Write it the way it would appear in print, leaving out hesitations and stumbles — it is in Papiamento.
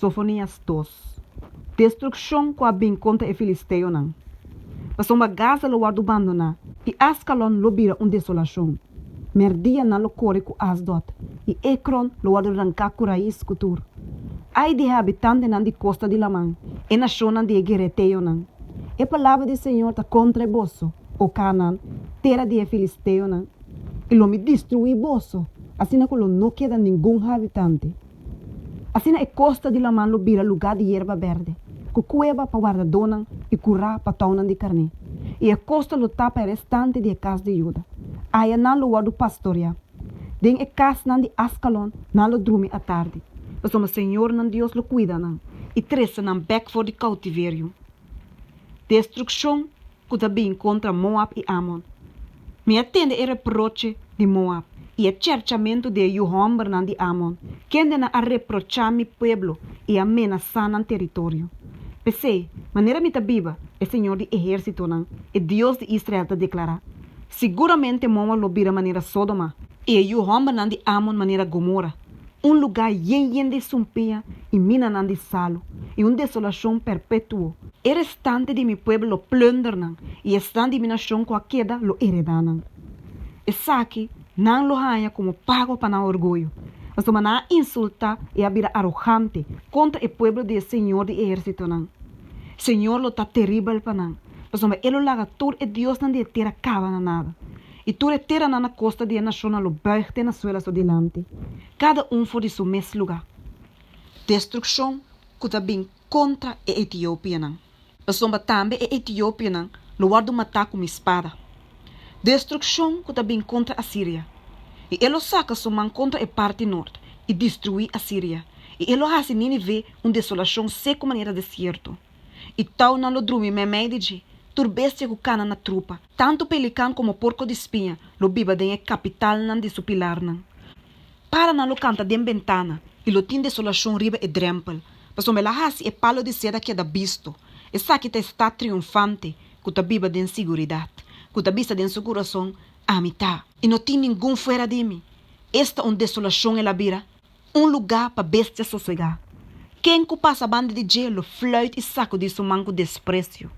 Sofonias dos. Destrukshon ku a bin kontra e filisteonan. Pasobra Gaza lo wòrdu bandoná, i Askalon lo bira un desolashon. Mèrdia nan lo kore ku Asdod, i Ekron lo wòrdu ranká ku rais ku tur. Ai di e habitantenan di kosta di laman, e nashonnan di e gereteonan! E palabra di señor ta kontra e boso, o Kanaan, tera di e filisteonan, i lo mi destruí boso, asina ku lo no keda ningun habitante. Asina e kosta di laman lo bira lugá di yerba bèrdè, ku kueba pa wardadónan i kurá pa tounan di karné. I e kosta lo ta pa e restante di e kas di Juda. Aya nan lo wòrdu pastoriá. Den e kasnan di Askalon nan lo drumi atardi, pasobra señor nan Dios lo kuida nan i trese nan bèk for di koutiverio. Destrukshon ku ta bin kontra Moab i Amon. Mi a tende e reproche di Moab i e chèrchamentu di e yu hòmbernan di Amon, kendenan a reprochá mi pueblo i a menasá nan teritorio. P'esei, manera mi ta biba, e señor di ehérsitonan, e Dios di Israel ta deklará, siguramente Moab lo bira manera Sódoma, i e yu hòmbernan di Amon manera Gomora, un lugá yen yen di sumpiña i minanan di salu, i un desolashon perpetuo. E restante di mi pueblo lo plùnder nan, i esnan di mi nashon ku a keda lo eredá nan. Esaki nan lo haña komo pago pa nan orguyo, pasobra nan a insultá i a bira arogante kontra e pueblo di e señor di ehérsitonan. Señor lo ta teribel pa nan, pasobra e lo laga tur e diosnan di e tera kaba na nada, i tur e teranan na kosta di e nashonnan lo bùig te na suela su dilanti, kada un for di su mes lugá. Destrukshon ku ta bin kontra e etiopianan. Pasobra tambe e etiopianan lo wòrdu matá ku mi spada. Destrukshon ku ta bin kontra Asiria. I e lo saka su man kontra e parti nort i destruí Asiria, i e lo hasi Nínive un desolashon seku manera desierto. I tounan lo drumi meimei di dje, tur bestia ku kana na trupa, tantu pelikan komo porko di spiña, lo biba den e kapitalnan di su pilarnan. Paranan lo kanta den bentana, i lo tin desolashon riba e drèmpel, pasobra el a hasi e palu di seda keda bisto. Esaki ta e stat triunfante ku ta biba den siguridat, ku ta bisa den su kurason, Ami ta, i no tin ningun fuera di mi. Esta un desolashon el a bira, un lugá pa bestia sosegá! Ken ku pasa banda di dje lo flùit i sakudí su man ku despresio.